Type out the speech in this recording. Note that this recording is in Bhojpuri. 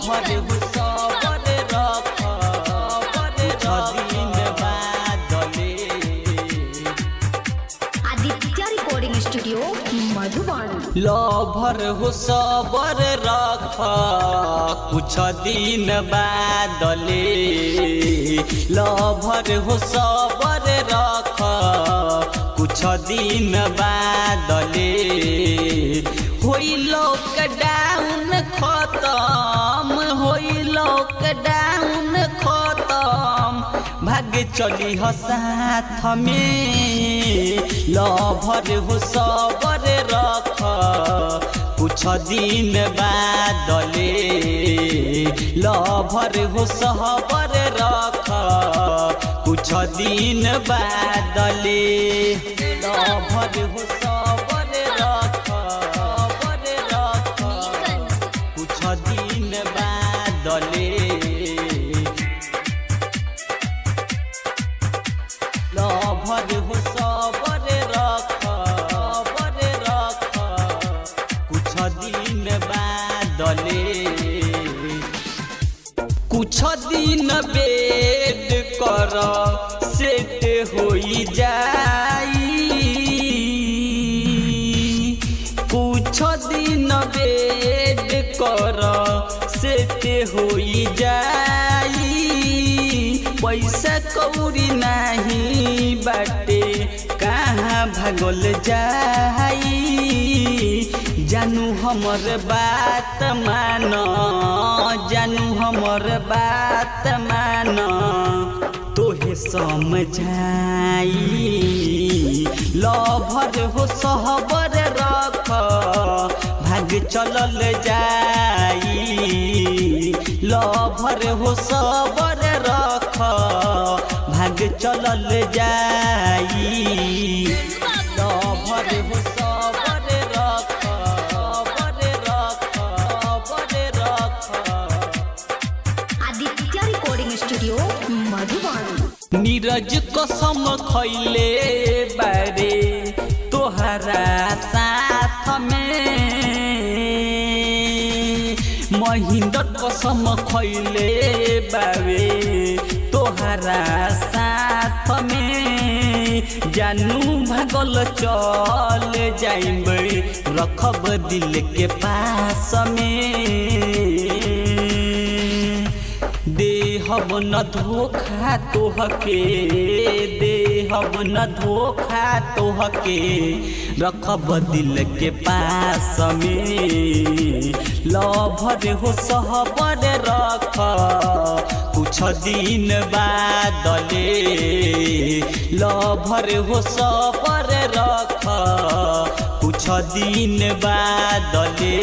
लभर हो सबर रख कुछ दिन बादले। Aditya recording studio Madhuban. Lover हो सबर रख कुछ दिन बादले। लभर हो सबर रख कुछ दिन बादले। होई लॉकडाउन खत्म, होई लॉकडाउन खत्म, भाग चली हो साथ में। लभर हो सबर रख कुछ दिन बादले। लभर हो सबर रख कुछ दिन बादले। लभर हो सबर रख, सबर रख कुछ दिन बादले। लभर हो सबर रख, सबर रख कुछ दिन बादले। कुछ दिन वेट कर सेट होई जाई। कुछ दिन वेट कर सेट होई जाई। पैसा कौड़ी नहीं बाटे कहाँ भागल जाई। जानू हमर बात मान, जानू हमर बात मान, तोहे समझाई। लभर हो सबर रख भाग चलल जाई। लभर हो सबर रख भाग चलल जाई। लभर हो सबर रख, सबर रख, सबर रख। Aditya recording studio Madhuban. Neeraj कसम खैले बारे तोहरा साथ में। महेंद्र कसम खैले बारे तोहरा साथ में। जानू भागल चल जाइब रखब दिल के पास में। देहब न धोखा तोहके, देहब न धोखा तोहके, रखब दिल के पास में। लभर हो सबर रख कुछ दिन बादले। लभर हो सबर रख कुछ दिन बादले।